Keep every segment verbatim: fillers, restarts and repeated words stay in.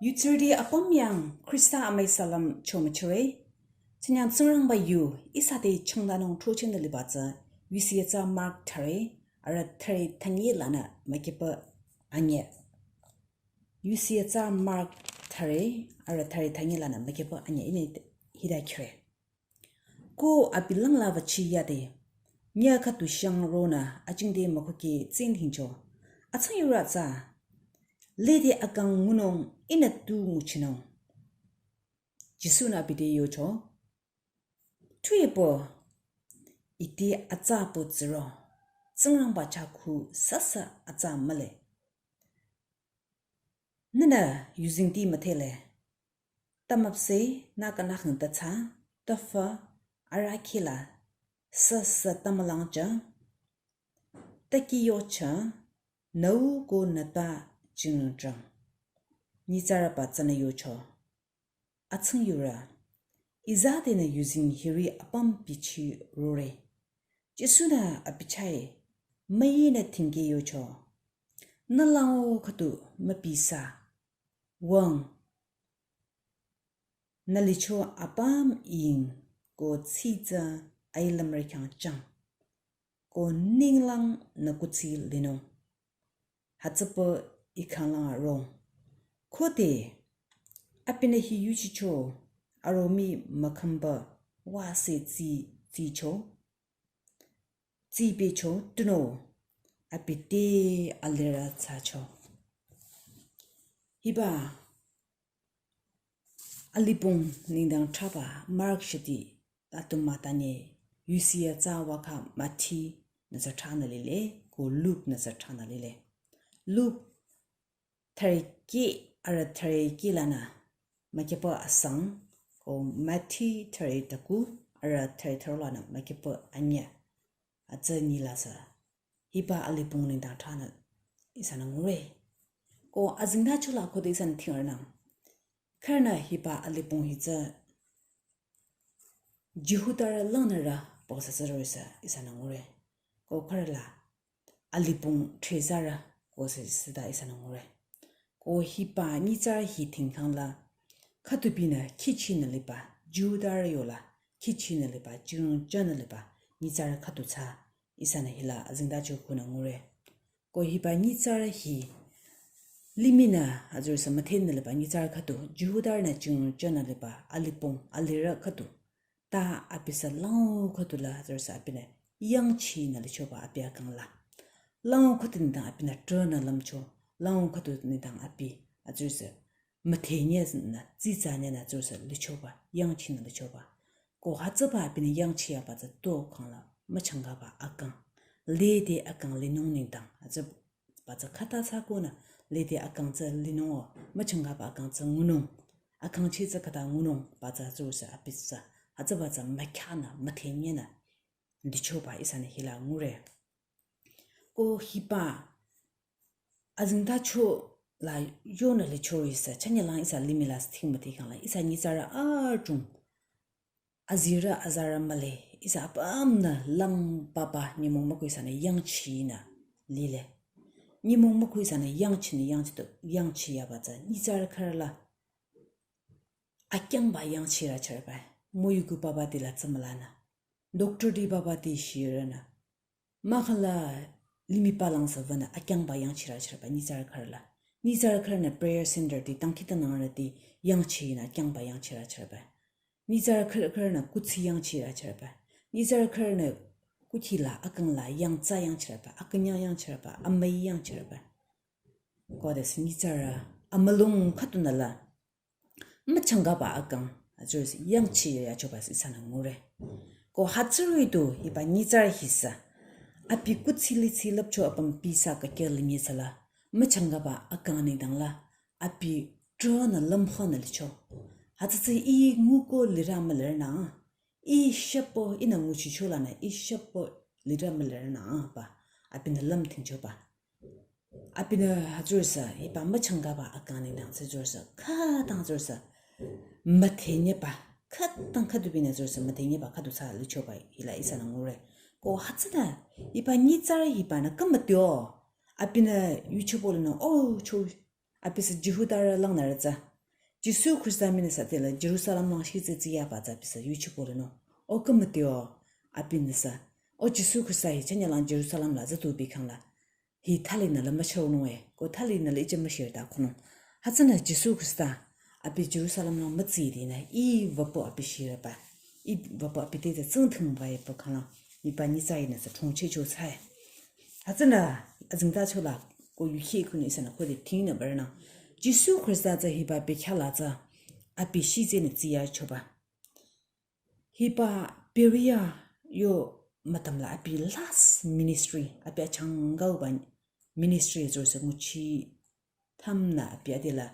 Yutsirüti apüm yang Khrista amüi salam chomüchire. Tsingyang Tsingrangba yu ihsa te changdanung throchende liba tsü, yusi yatsa Mark thüre, arüh thüre thünye lanü mükipa anye. Yusi yatsa Mark thüre, arüh thüre thünye lanü mükipa anye ini hita kire. Ko abi langla vachi yade, nya khüdu shang ronü ajingde mükoki tsin hincho. Atsang yura tsü, lede akang ngunung inü tu nguchinung. Jisu-nü abi te yocho. Tuipo, ite atsa po tsiro, Tsingrangba chakhu sasa atsa mühle. Nünü yuzeng ti müdhele. Tamüpseh nü kanü hüngtatsa, tafa, arahkheh la, sasa tamülang ja, taki yocha, nüu ko nüta jingrang. Nyitsarüba tsünü yocho. Atsang yura, iza denü yuzeng hiri apüm bichi rore. Jisu-nü abi chah-e, müyinü tingke yocho. Nü lango khüdu mübisa, wüng, nü licho apüm ying ko tsitsa ailümre khyang chang. Ko ninglang nü kuthsi linung. Hütsüpü ikhanglang arong. Khode, abinü hi yuchicho, aromi mükhümba wase tsi, tsicho. Tsipecho, tunüo, abi te alirü thsacho. Hiba, alipong nengdang thraba Mark shiti latuma tanye yusi yatsa waka Mathi nü tsü thranü lile, ko Luk nü tsü thranü lile. Luk thüre kih arüh thüre kih lanü mükipa asang, ko Mathi thüre taku arüh thüre thüro lanü mükipa anye. Atsü nyi la sü. Hiba alipong nengdang thranü ihsanü ngure. Ko azengtacho la khode ihsanü tingrünang. Khürünü hiba alipong hi tsü Jihudarü langnürü posü tsürü sü ihsanü ngure. Ko khürü la alipong thsüzarü ko sü sita ihsanü ngure. Ko hiba nyitsarü hi tingkhang la khüdu binü khichinü liba, Jihudarü yola khichinü liba, jingrang janü liba, nyitsarü khüdu tsü ihsanü hila azengtacho khunü ngure. Ko hiba nyitsarü hi limihnü azürü sü müdhenü liba nyitsarü khüdu, Jihudarünü jingrang janü liba, alipong, alirü khüdu. Ta abi sü lango khüdu la azürü sü abinü yangchinü lichoba abi akang la. Lango khüdu nengdang abinü trünü lümcho, lango khüdu nengdang abi azürü sü müdhenyenü, tsitsanyenü azürü sü lichoba, yangchinü lichoba. Ko hütsüba abinü yangchiyaba tsü to khang la, müchangkaba akang. Lede akang linung nengdang, azü ba tsü khüta thsa konü, lede akang tsü linung o, müchangkaba akang tsü ngunung. Akang chi tsü khüta ngunung, ba tsü azürü sü abi sü. Hütsüba tsü mükyanü, müdhenyenü lichoba ihsanü hila ngure. Ko hiba azengtacho la yonü licho ihsa, chanye lang ihsa limih la sü ting müdhe khang la, ihsa nyitsarü arjung. Azirü azarü mühle, ihsa apümnü lang papa nyümong mükhu ihsanü yangchinü lile. Nyümong mükhu ihsanü yangchinü yangchi to, yangchiyaba tsü, nyitsarü khürü la akyangba yangchirü chürba. Müyuku papa ti la tsü mülanü. Doctor ti papa ti shirünü. Mahkhang la limih palang sü wünü akyangba yangchirü chürba nyitsarü khürü la. Nyitsarü khürünü prayer center ti dangkhidangnangrüti yangchinü akyangba yangchirü chürba. Nyitsarü khürü khürünü kuthsi yangchirü chürba. Nyitsarü khürünü kuthsi la akang la yangtsa yangchirüba, akünyang yangchirüba, amüi yangchirüba. Ko de sü nyitsarü amülung khüdunü la müchangkaba akang, azürü sü yangchi yachoba sü ihsanü ngure. Ko hütsüri du hiba nyitsarü hi sü, abi kuthsi lithsi lüpcho apüm pisa kakeh linye sü la, müchangkaba akang nengdang la, abi trünü lümkhonü licho. Hütsü tsü ih nguko lirü mülirü nü, ih shepo ihnü nguchicho lanü, ih shepo lirü mülirü nü ba, abinü lüm tingchoba. Abinü azürü sü, hiba müchangkaba akang nengdang tsü azürü sü, khütang azürü sü, müdhenyeba, khütang khüdu binü azürü sü, müdhenyeba khüdu tsü lichoba hila ihsanü ngure. Ko hütsünü, hiba nyitsarü hibanü kümütyo, abinü yuchobo lanü, o, cho, Abisü Jihudarü langnürü tsü Jisu Khrista mii nüsü tela Jerusalem lang shitse tsiyaba tsü abisü yuchiko lenung. O kümüteo abinüsü, o Jisu Khrista hi chanya lang Jerusalem la zütu bikhangla, hi thali nü la müchüronung e, ko thali nü la iche müshirta khunung. Hütsünü Jisu Khrista abi Jerusalem lang mütsidinü, i wüpü abi shireba, i wüpü abi te tsü tsingthingba e pü khangla, hiba nyitsarü nüsü chongchecho tsü e. Hütsünü azingtacho la ko yuhi khunü ihsanü khode tingnü barnü, Jisu Khrista tsü hiba bekhyah la tsü abi shitsenü tsiyachoba. Hiba Peria yo mütüm la abi last ministry, abi achangkauba ministry tsürüsü nguchi thümnü abi adela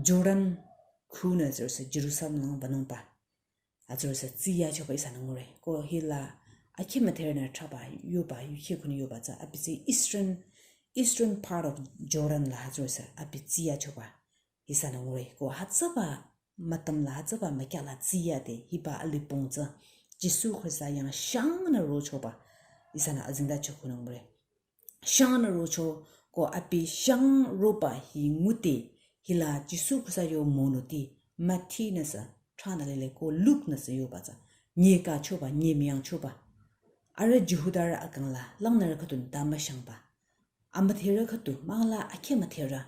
Jordan khunü tsürüsü Jerusalem lang wünungba, hütsürüsü tsiyachoba ihsanü ngure. Ko hila akheh müdherenü thraba yoba, yuhi khunü yoba tsü abi tsü eastern, eastern part of Jordan la hütsürüsü abi tsiyachoba ihsanü ngure. Ko hütsüba mütüm la, hütsüba mükhyah la tsiyade hiba alipong tsü Jisu Khrista yang shangnü rochoba ihsanü azingtacho khunung ngure. Shangnü rocho, ko abi shang roba hi ngude, hila Jisu Khrista yo monuti Mathi nüsü thranü lile ko Luk nüsü yoba tsü nyekachoba, nyemüyangchoba. Arüh Jihudarü akang la langnürü khüdunü ta müshangba, amüdherü khüdu, mahkhang la akheh müdherü,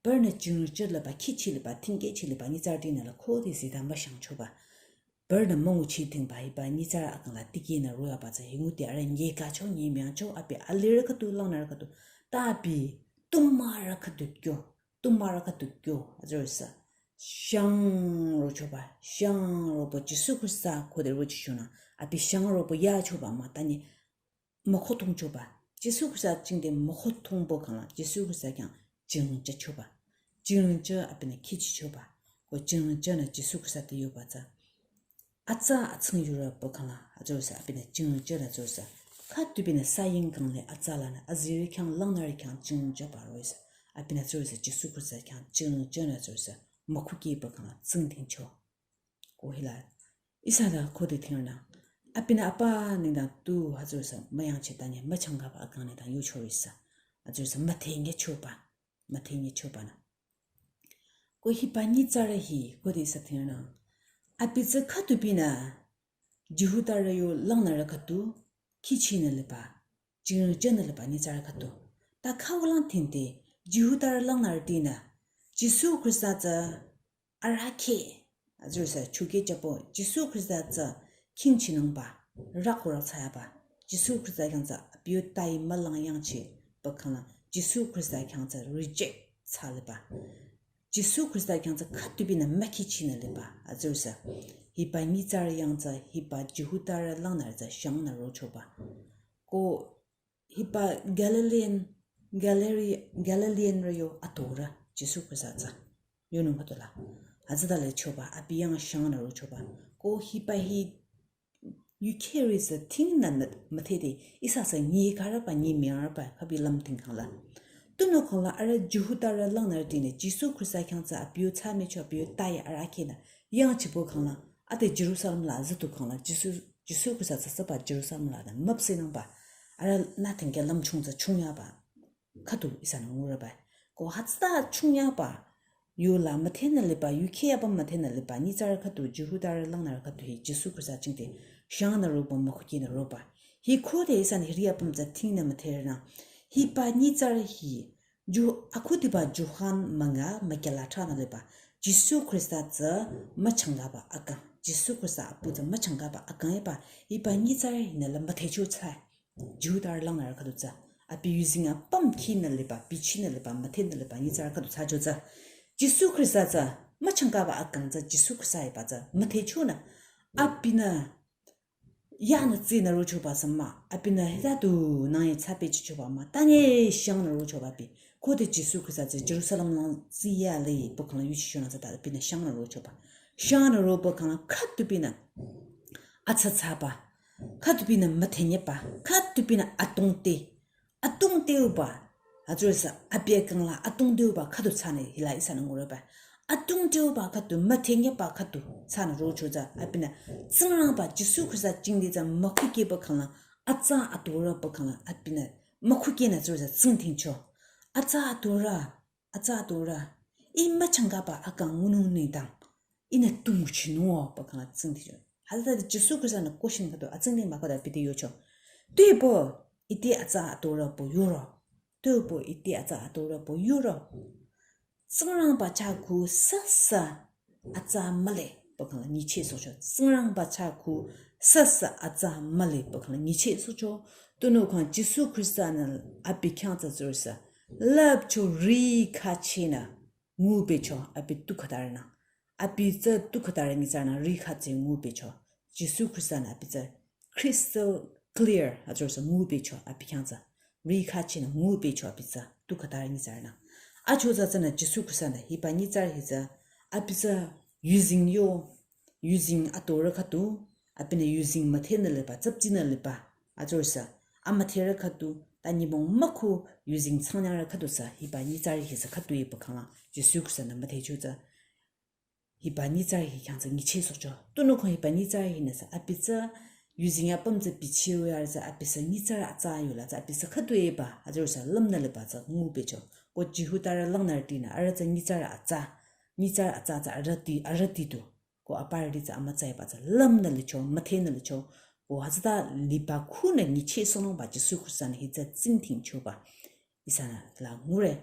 barünü jingrüchü liba, khichi liba, tingkehchi liba nyitsarütinü la khode zita müshangchoba, barünü münguchi tingba hiba nyitsarü akang la tikehnü royaba tsü hi ngude arüh nyekacho, nyemüyangcho, abi alirü khüdu, langnürü khüdu, ta abi tumarü khüdu kyo, tumarü khüdu kyo hütsürüsü shang rochoba, shang roba Jisu Khrista khode rochichonü, abi shang roba yachoba mah, tanyi mükhotongchoba. Jisu Khrista jingte mükhotongba khangla Jisu Khrista khyang jingrüchüchoba. Jingrüchü abinü khichichoba. Ko jingrüchünü Jisu Khrista te yoba tsü, atsa atsing yurü pü khangla hütsürüsü abinü jingrüchünü tsürüsü, khüdubinü saying kang le atsa lanü azirü khyang, langnürü khyang jingrüchüba roh-i sü, abinü tsürüsü Jisu Khrista khyang jingrüchünü tsürüsü mükhukehba khangla tsingdhingcho. Ko hila ihsa ta khode tingrünang, abinü apa nengdang tu hütsürüsü müyangcheh, tanyi müchangkaba akang nengdang yucho roh-i sü, hütsürüsü müdhenyechoba, müdhenyechobanü. Ko hiba nyitsarü hi khode ihsa tingrünang, abi tsü khüdubinü Jihudarü yo langnürü khüdu, khichinü liba, jingrüchünü liba nyitsarü khüdu. Ta khaulang dhingde Jihudarü langnürütinü Jisu Khrista tsü arahkheh, hütsürüsü chukehjüpü Jisu Khrista tsü khingchinungba, rakhurü thsayaba, Jisu Khrista khyang tsü abi yo tai mülang yangchehba khangla Jisu Khrista khyang tsü reject thsaliba, Jisu Khrista khyang tsü khüdubinü mükhichinü liba hütsürüsü, hiba nyitsarü yang tsü hiba Jihudarü langnürü tsü shangnü rochoba. Ko hiba Galilean, Galile-, Galileanrü yo atorü Jisu Khrista tsü yonung khüdu la, hütsüta le choba abi yang shangnü rochoba. Ko hiba hi yukheh roh-i sü tingnü müdhede ihsa sü nyikarüba, nyemüyarüba khübi lümdhing khangla, tunüo khangla arüh Jihudarü langnürütinü Jisu Khrista khyang tsü abi yo thsamücho, abi yo tai arahkhehnü yangchehba khangla, ade Jerusalem la zütu khangla Jisu, Jisu Khrista tsü süba Jerusalem lanü müpsehnungba arüh nütingkeh lümchung tsü chungyaba khüdu ihsanü ngureba. Ko hütsüta chungyaba yola müdhenü liba, yukheh yaba müdhenü liba nyitsarü khüdu, Jihudarü langnürü khüdu hi Jisu Khrista jingte shangnü roba, mükhukehnü roba. Hi khode ihsanü hiri apüm tsü tingnü müdherünang, hiba nyitsarü hi Ju-, akhudiba Johan münga mükyalathanü liba Jisu Khrista tsü müchangkaba akang, Jisu Khrista apu tsü müchangkaba akang eba hiba nyitsarü hinü la müdhecho thsa. Jihudarü langnürü khüdu tsü abi yuzeng apüm khinü liba, bichinü liba, müdhenü liba nyitsarü khüdu thsacho tsü, Jisu Khrista tsü müchangkaba akang tsü Jisu Khrista hiba tsü müdhechonü abinü yanü tsinü rochoba sü mah, abinü hita tu nangye thsapehjüchoba mah, tanyi shangnü rochoba abi. Khode Jisu Khrista tsü Jerusalem lang tsiyale pü khangla yuchichonü tsüta abinü shangnü rochoba. Shangnü roba khangla khüdubinü atsa thsaba, khüdubinü müdhenyeba, khüdubinü atongte, atongteuba, hütsürüsü abi akang la atongteuba khüdu thsanü hila ihsanü ngureba. Atongteuba khüdu, müdhenyeba khüdu thsanü rocho tsü abinü Tsingrangba Jisu Khrista jingte tsü mükhukehba khangla, atsa atorüba khangla abinü mükhukehnü tsürüsü tsingdhingcho. Atsa atorü atsa atorü, ih müchangkaba akang ngunung nengdang, ihnü tu nguchinung-o pü khangla tsingdhicho. Hütsütade Jisu Khrista-nü question khüdu atsingdhing mah khüdu abi te yocho. Tuepü ite atsa atorü pü yoro. Tuepü ite atsa atorü pü yoro. Tsingrangba chah khu süsü atsa mühle pü khangla nyichehsohcho. Tsingrangba chah khu süsü atsa mühle pü khangla nyichehsohcho. Tunüo khang Jisu Khrista-nü abi khyang tsü tsürüsü lüpcho ri khachehnü ngubecho abi tu khütarünü. Abi tsü tu khütarü nyitsarünü ri khache ngubecho. Jisu Khrista-nü abi tsü crystal clear atsürüsü ngubecho abi khyang tsü. Ri khachehnü ngubecho abi tsü tu khütarü nyitsarünü. Achotsü tsünü Jisu Khrista-nü hiba nyitsarü hi tsü abi tsü yuzeng yo, yuzeng atorü khüdu, abinü yuzeng müthehnü liba, tsüptinü liba, atsürüsü, amütherü khüdu, ta nyümong mükhu yuzeng tsangnyarü khüdusü, hiba nyitsarü hi sü khüdu-i pü khangla, Jisu Khrista-nü müthehcho tsü, hiba nyitsarü hi khyang tsü nyichehsohcho. Tunüo khang hiba nyitsarü hinü sü, abi tsü, yuzeng apüm tsü bichiroyarü tsü, abi sü nyitsarü atsa yola tsü, abi sü khüdu-i ba, atsürüsü lümnü liba tsü ngubecho. Ko Jihudarü langnürütinü, arüh tsü nyitsarü atsa, nyitsarü atsa tsü arüti, arüti du. Ko aparüti tsü amütsaiba tsü lümnü licho, müthehnü licho. Ko hütsüta liba khunü nyichehsohnungba Jisu Khrista-nü hi tsü tsingdhingchoba ihsanü la ngure.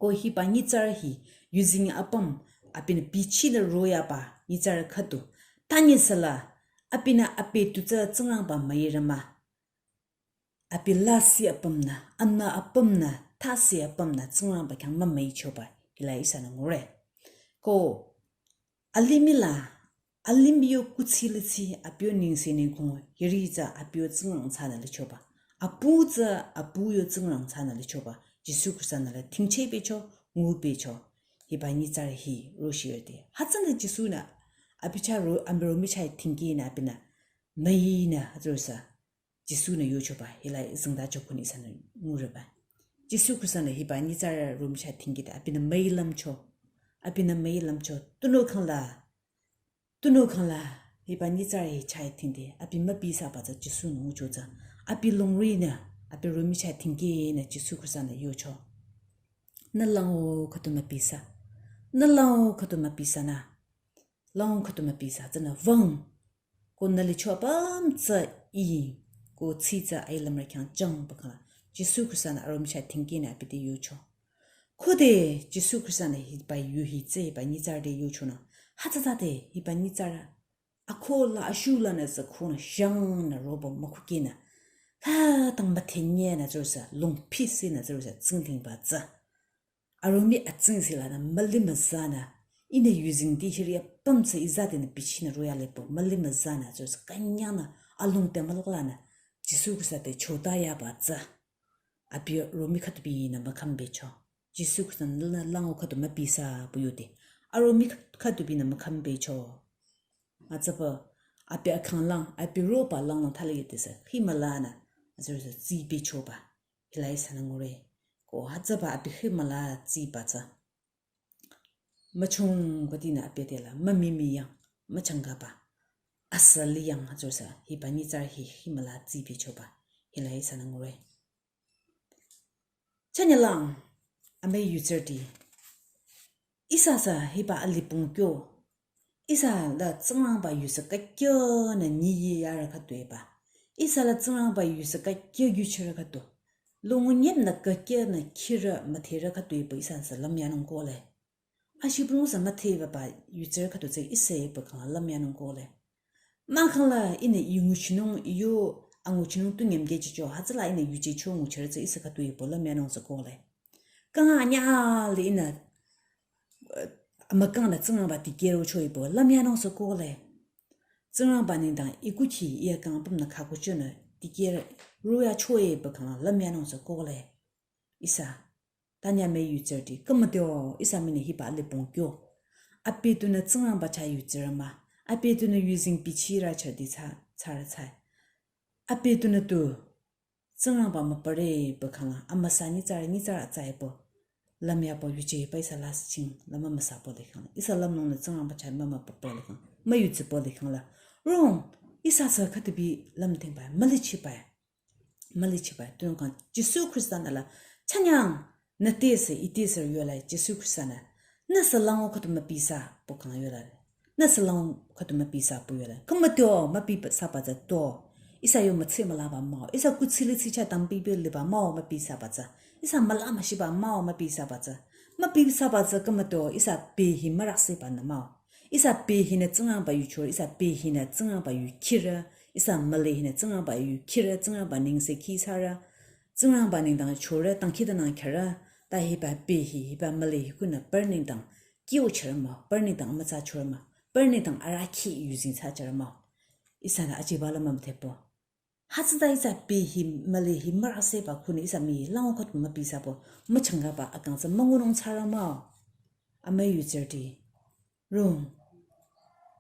Ko hiba nyitsarü hi yuzeng apüm abinü bichinü royaba nyitsarü khüdu. Tanyisüla abinü abi tu tsü Tsingrangba müirü mah. Abi lasih apümnü, anü apümnü, thasih apümnü Tsingrangba khyang mümüichoba hila ihsanü ngure. Ko alimih la, alimih yo kuthsi lithsi abi yo nengse nengkong hiri tsü abi yo Tsingrang thsanü lichoba. Apu tsü apu yo Tsingrang thsanü lichoba. Jisu Khrista-nü la thingchehbecho, ngubecho. Hiba nyitsarü hi roshirüti. Hütsünü Jisu-nü abi chah ro, amüro michah thingkehnü abinü müinü atsürüsü Jisu-nü yochoba, hila zingda chokhunü ihsanü ngureba. Jisu Khrista-nü hiba nyitsarü ro michah thingkehde abinü müi lümcho. Abinü müi lümcho. Tunüo khangla, tunüo khangla, hiba nyitsarü hi chah thingde, abi mübisaba tsü Jisu-nü ngucho tsü. Abi longrinü, abi ro michah thingkehnü Jisu Khrista-nü yocho. Nü lango khüdu mübisa. Nü lango khüdu mübisanü. Lango khüdu mübisa tsünü wüng. Ko nü licho apüm tsü i. Ko tsitsa ailümrü khyang jang pü khangla. Jisu Khrista-nü aro michah thingkehnü abi te yocho. Khode Jisu Khrista-nü hiba yu hi tsü hiba nyitsarü te yochonü. Hütsütade hiba nyitsarü. Akhola ashulanü tsü khunü shangnü roba mükhukehnü. Khütang müthehnyenü tsürüsü, longphisinü tsürüsü, tsingdhingba tsü. Aromi atsingsi lanü müli müzanü, ihnü yuzengti hiri apüm tsü izadenü bichinü royale pü müli müzanü tsürüsü künyangnü alongte müloklanü, Jisu Khrista te chota yaba tsü. Abi ro mi khüdubinü mükhümbecho. Jisu Khrista-nü lango khüdu mübisa pü yode. Aro mi khüdubinü mükhümbecho. Hütsüpü abi akhanglang, abi roba langlang thali yedesü. Himülanü, atsürüsü tsibechoba. Hila ihsanü ngure. Ko hütsüba abi himüla tsiba tsü. Müchung khüdinü abi te la, mümimi yang, müchangkaba. Asüli yang atsürüsü, hiba nyitsarü hi himüla tsibechoba. Hila ihsanü ngure. Chanyülang, amüi yutsürüti. Ihsa sü hiba alipong kyo. Ihsa la Tsingrangba yusü kakyanü nyiyi yarü khüdu-i ba. Ihsa la Tsingrangba yusü kakya yuchirü khüdu. Lungu nyemnü kakyanü khirü mütherü khüdu-i ba ihsa sü lümyanung kohle. Ashibülung sü müthehba ba yutsürü khüdu tsü ihsa-i pü khangla lümyanung kohle. Mahkhangla ihnü i nguchinung, i yo anguchinung tu nyemkechicho, hütsüla ihnü yuchicho nguchirü tsü ihsa khüdu-i pü lümyanung sü kohle. Kang anyahli ihnü, eh, amükangnü Tsingrangba dikehrocho-i pü lümyanung sü kohle. Tsingrangba nengdang i kukhi i akang apümnü khakuchonü dikehroyacho-i pü khangla lümyanung sü kohle. Ihsa Tanya amüi yutsürüti, khümüteo ihsa mii nü hiba alipong kyo. Abi tunü Tsingrangba chah yutsürü mah. Abi tunü yuzeng bichirü chah di tsü, tsürü tsü. Abi tunü tu Tsingrangba müpare pü khangla, amüsa nyitsarü, nyitsarü atsa-i pü. Lümyapü yuje pü ihsa lasih ching, lüm amüsapü likhang. Ihsa lümnung nü Tsingrangba chah mümüpare likhang. Müyutsipü likhang la. Rong, ihsa sü khüdubi lümdhingba, mülichiba. Mülichiba, tunüo khang Jisu Khrista-nü la, chanyang, nü tesü, i tesü yola Jisu Khrista-nü, nüsü lango khüdu müpisa pü kang yola. Nüsü lango khüdu müpisa pü yola. Kümüteo müpisaba tsü to. Ihsa yo mütsi mülaba mah-o. Ihsa kuthsi litsicha tampipi liba mah-o müpisaba tsü. Ihsa müla müshiba mah-o müpisaba tsü. Müpisaba tsü kümüteo ihsa behi müraksibanü mah-o. Ihsa behinü Tsingrangba yu chore, ihsa behinü Tsingrangba yu kire, ihsa mülehinü Tsingrangba yu kire, Tsingrangba nengse khisare, Tsingrangba nengdang chore, dangkhidangnang khere, ta hiba behi, hiba mülehi kunü pü nengdang kyo chore mah-o, pü nengdang amütsa chore mah-o, pü nengdang arahkheh yuzeng thsachore mah-o. Ihsanü ajiba la mümüdhepü. Hütsüta ihsa behi mülehi müraksiba kunü ihsa mii lango khüdu müpisapü, müchangkaba akang tsü müngunung thsare mah-o. Amüyutsürüti. Rung.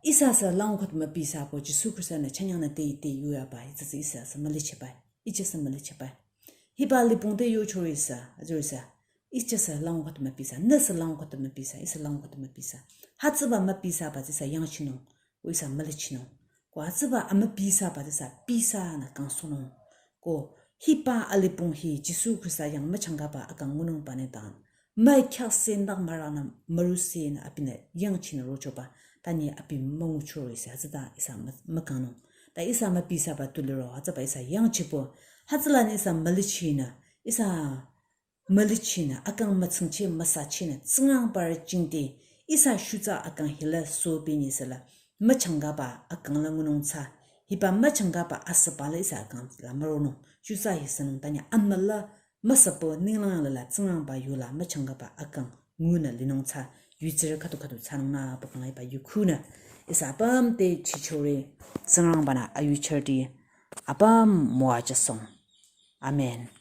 Ihsa sü lango khüdu müpisapü Jisu Khrista-nü chünyangnü te te yuyaba, ihsa sü ihsa sü mülichiba. Ihsa sü mülichiba. Hiba lipung te yuchore ihsa, azure ihsa. Ihsa sü lango khüdu müpisa, nüsü lango khüdu müpisa, ihsa lango khüdu müpisa. Hütsüba müpisaba tsü ihsa yangchinung, ko ihsa mülichinung. Ko hütsüba amüpisaba tsü ihsa pisanü kangsohnung. Ko hiba alipung hi Jisu Khrista yang müchangkaba akang ngunungba nengdang, mükhyase nang müranü mürusenü abinü yangchinü rochoba, ta nyi abi münguchore ihsa, hütsüta ihsa mü-, mükangnung. Ta ihsa müpisaba tu liro, hütsüba ihsa yangchipü, hütsülanü ihsa mülichinü, ihsa mülichinü, akang mütsingcheh müsachinü, Tsingrangba rü jingte, ihsa shutsa akang hila sobi nyi süla, müchangkaba akang la ngunung thsa, hiba müchangkaba asüba la ihsa akang la müronung, shutsa hi sünung ta nyi amüla müsapü ninglang lala Tsingrangba yula müchangkaba akang ngunü linung thsa, yutsürü khüdu khüdu thsanung nü pü kang hiba yu khunü, ihsa apüm te chichore, Tsingrangba-nü ayuchürüti, apüm müwajüsohng. Amen.